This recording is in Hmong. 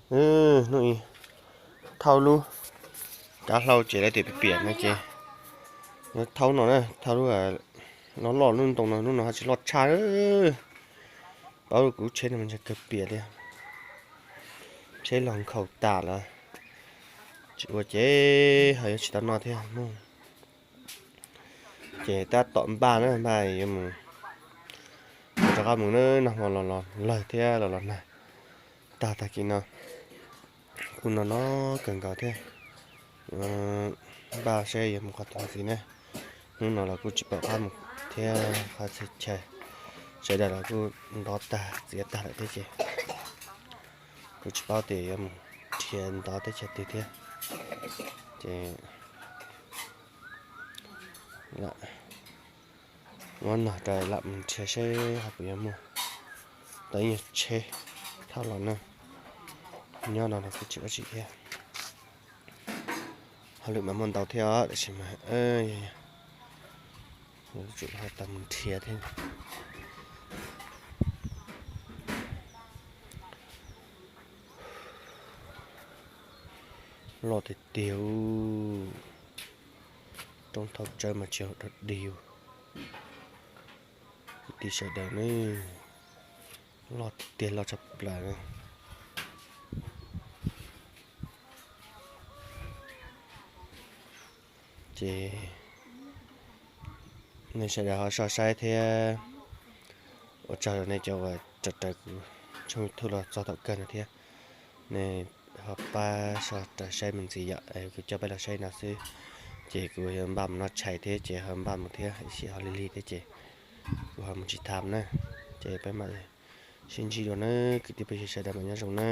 Hnub i thauj lub cov hlau ces lawv tias piam piam no ces thauj no na, thauj lub loj loj lub ntoo no, lub no ho tsis loj tshaj. Paub kuv tsheb no mas ntshe kawg piam li, tsheb los nkhaus tas lawm. Tsis ua ces ho yuav tsis tau noj thiab mus. Ces tab tom npaj na, npaj yuav mus, rov qab mus na, nag hmo los los lawg thiab los los nag tag tag kis no kuj no no kawg nkaus thiab. Npaj seb yuav mus qhov twg ntxiv na. Hnub no los kuj tsis pom qab mus thiab, qhov txhia chaw sawv daws los kuj ntov tag txiav tag lawm thiab ces kuj tsis paub tias yuav mus nrhiav ntov teb chaws twg thiab. Ces muab nog rau lam mus nrhiav seb ho puas yuav muaj tau ib nyuag tsheb thauj los na. Nyob no los kuj tsis dab tsi thiab. Hauj lwm mas muaj ntau thiab os, tab sis mas yuav tsum ho tau mus nrhiav thiab. Loj tiag tiag, roob thauj tsawb mas tsis hau dog dig. Kwv tij sawv daws ne, loj tiag tiag, loj tshaj plaws na. Ces nej sawv daws ho soj saib thiab. Ua tsaug nej cov uas raws kuv tshooj YouTube los txog thaum kawg no thiab. Nej ho pab soj raws saib me ntsis yom, kuv coj peb los saib no xwb. Ces kuv yuav npaj mus noj tshais thiab ces ho npaj mus thiab, ib sim ho lig lig thiab ces kuv ho mus tsis tham na. Ces peb mam sib ntsib dua na, kwv tij phooj ywg sawv daws mas nyob zoo na.